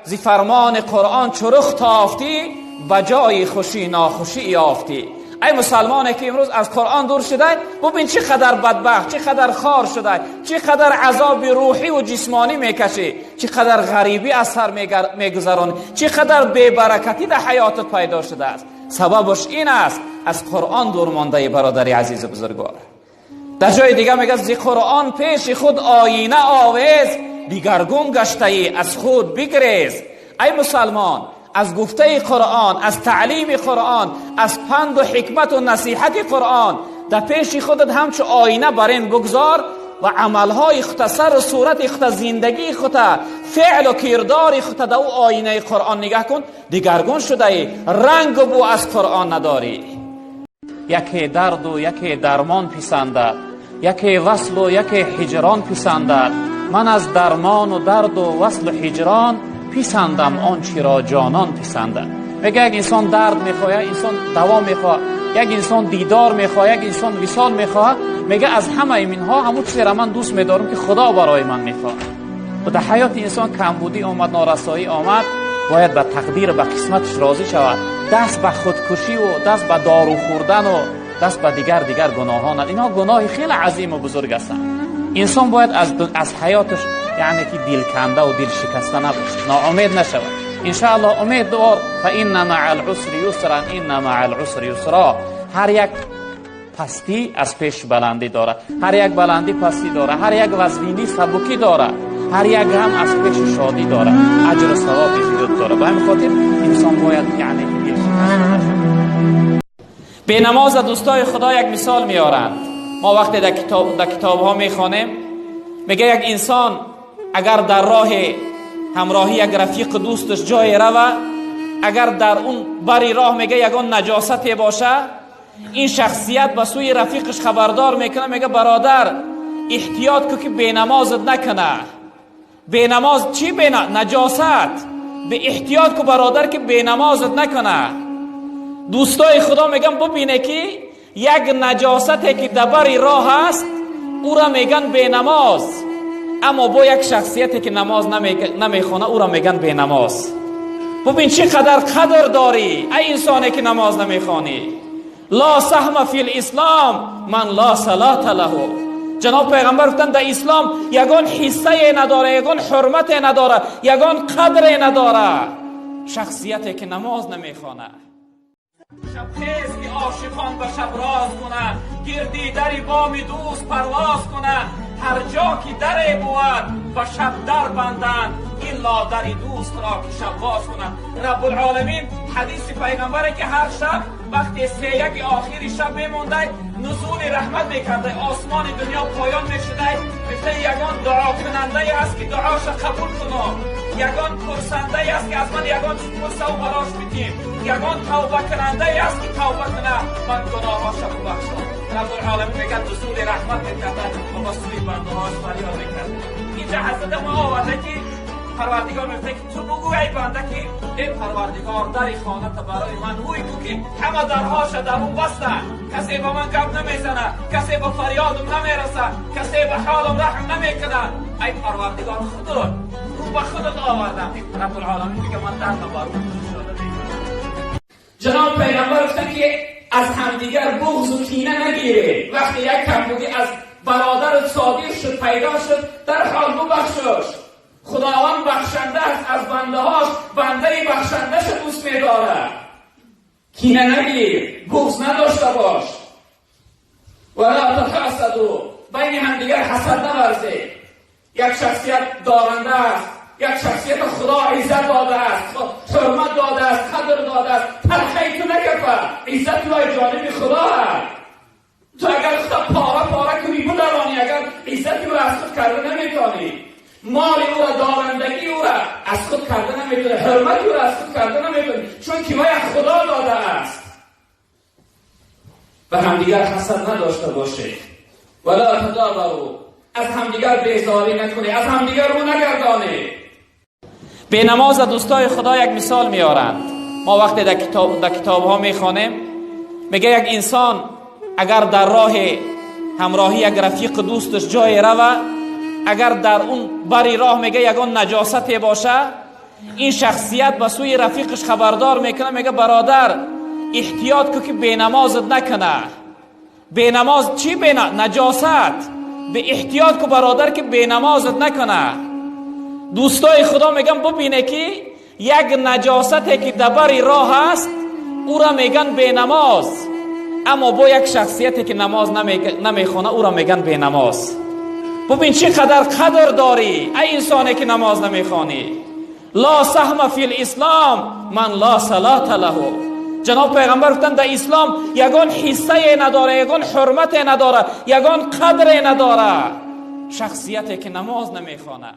Зи фармони Қуръон чу рух тофтӣ, ба ҷои хушӣ нохушӣ ёфтӣ. Эй мусулмоне ки имрӯз аз Қуръон дур шуда, бубин чӣ қадар бадбахт, чӣ қадар хор шуда, чӣ қадар азоби рӯҳӣ ва ҷисмонӣ мекашӣ, чӣ қадар ғарибӣ аз сар мегузаронӣ, чӣ қадар бебаракатӣ дар ҳаётат пайдо шудааст. Сабабаш ин аст, аз Қуръон дур мондаӣ, бародари азиз ва бузургвор. Дар ҷои дигар мегӯяд: зи Қуръон пеши худ оина овез, дигаргун гаштаӣ аз худ бигрез. Эй мусулмон, аз гуфтаи Қуръон, аз таълими Қуръон, аз панду ҳикмат ва насиҳати Қуръон дар пеши худат ҳамчу оина бар ин бигзор ва амалҳои худат, сару сурати худат, зиндагии худат, феълу кирдори худат дар он оинаи Қуръон нигоҳ кун, дигаргун шудаӣ, рангу бӯ аз Қуръон надорӣ. Яке дарду яке дармон писандад, яке васлу яке ҳиҷрон писандад. Ман аз дармону дарду васлу ҳиҷрон писандам он чиро ҷонон писандад. Мегӯяд, як инсон дард мехоҳад, як инсон даво мехоҳад, як инсон дидор мехоҳад, як инсон висол мехоҳад. Мегӯяд, аз ҳамаи инҳо ҳамон чизеро ман дӯст медорам, ки Худо барои ман мехоҳад. Ва дар ҳаёти инсон камбудӣ омад, норасоӣ омад, бояд ба тақдир, ба қисматаш розӣ шавад. Даст ба худкушӣ ва даст ба дору хӯрдан ва даст ба дигар гуноҳон, инҳо гуноҳи хеле азим ва бузург ҳастанд. Инсон бояд аз ҳаёташ, яъне ки дилканда ва дилшикаста набошад, ноумед нашавад. Иншоаллоҳ умед дор. فإن مع العسر يسرا، إن مع العسر يسرا. Ҳар як пастӣ аз пеш баландӣ дорад, ҳар як баландӣ пастӣ дорад, ҳар як вазнинӣ сабукӣ дорад, ҳар як ғам аз пеш шодӣ дорад, аҷру савоби зиёд дорад. Ба ҳамин хотир инсон бояд, яъне ки дилшикаста нашавад. Бенамоз дӯстои Худо як мисол меоранд. Мо вақте дар китобҳо мехонем, мегӯяд, як инсон агар дар роҳи ҳамроҳи як рафиқу дӯсташ ҷое рава, агар дар он бари роҳ, мега, ягон наҷосате боша, ин шахсият ба сӯи рафиқаш хабардор мекунад, мега: «Бародар, эҳтиёт ку, ки бенамозат накуна». Бенамоз чӣ? Наҷосат. Бе эҳтиёт ку, бародар, ки бенамозат накуна. Дӯстои Худо меган, бубине, ки як наҷосате ки дар бари роҳ аст, ӯра меган бенамоз, аммо бо як шахсияте ки намоз намехона, ӯра меган бенамоз. Бубин, чӣ қадар қадр дорӣ, ай инсоне ки намоз намехонӣ. لا سهم في الإسلام من لا صلاة له. Ҷаноб пайғамбар гуфтанд, дар ислом ягон ҳиссае надора, ягон ҳурмате надора, ягон қадре надора шахсияте ки намоз намехона. Шабхез, ки ошиқон ба шаб роз кунанд, гирди дари боми дӯст парвоз кунанд. Ҳар ҷо ки даре бувад, ба шаб дар банданд, илло дари дӯстро, ки шаб боз кунанд. Раббулоламин, ҳадиси пайғамбаре, ки ҳар шаб вақте сеяки охири шаб мемондай, нузули раҳмат мекардай, осмони дунё поён мешудай, гуфта: «Ягон дуокунандае ҳаст, ки дуоша қабул кунам? Ягон пурсандае ҳаст, ки аз ман ягон чиз пурсаву барош бидим? Ягон тавбакунандае ҳаст, ки тавба куна, ман гуноҳоша бубахшам?» Раббулоламин мегӯяд, нузули раҳмат мекарда ва ба сӯи бандаҳош фарёд мекарда. Инҷа ҳазрата мо оварда, ки Парвардигор мегӯяд, ки ту бугӯ, эй банда, ки эй Парвардигор, дари хоната барои ман ҳуй ку, ки ҳама дарҳоша дар он бастанд, касе ба ман гап намезанад, касе ба фарёдам намерасад, касе ба ҳолам раҳм намекунад. Эй Парвардигор, худот рӯ ба худат овардам. Раббулоламин мегӯяд, ман дарро бар ӯ кушода. Ҷаноб пайғамбар гуфтанд, ки аз ҳамдигар буғзу кина нагиред. Вақте як камбудӣ аз бародарат содир шуд, пайдо шуд, дар ҳол бубахшош. Худованд бахшанда аст, аз бандаҳош бандаи бахшандаша дӯст медорад. Кина нагир, буғз надошта бош. ولا تحاسدوا. Байни ҳамдигар ҳасад наварзед. Як шахсият доранда аст, як шахсият Худо иззат додааст, ҳурмат додааст, қадр додааст, талхаи ту накафа. Иззати вай ҷониби Худо аст. Ту агар худо пора пора кунӣ, бударонӣ, агар иззати ӯро аз худ карда наметонӣ, моли ӯро, дорандагии ӯро аз худ карда наметонӣ, ҳурмати ӯро аз худ карда наметонӣ, чунки вай Худо додааст. Ба ҳамдигар ҳасад надошта бошед. ولا تدابروا. Аз ҳамдигар безорӣ накунед, аз ҳамдигар рӯ нагардонед. Бенамоз дӯстои Худо як мисол меоранд. Мо вақте дар китобҳо мехонем, мегӯяд, як инсон агар дар роҳи ҳамроҳи як рафиқу дӯсташ ҷое рава, агар дар он бари роҳ, мега, ягон наҷосате боша, Ин шахсият ба сӯи рафиқаш хабардор мекунад, мега: «Бародар, эҳтиёт ку, ки бенамозат накуна». Бенамоз чӣ? Наҷосат. Бе эҳтиёт ку, бародар, ки бенамозат накуна. Дӯстои худо, меган, бубине, ки як наҷосате, ки дар бари роҳ аст, ӯра меган бенамоз, аммо бо як шахсияте, ки намоз намехона, ӯра меган бенамоз. Бубин, чӣ қадар қадр дорӣ, ай инсоне, ки намоз намехонӣ. Ла саҳма фил ислом ман ла салата лаҳу. Ҷаноб пайғамбар гуфтанд, дар ислом ягон ҳиссае надора, ягон ҳурмате надора, ягон қадре надора шахсияте, ки намоз намехона.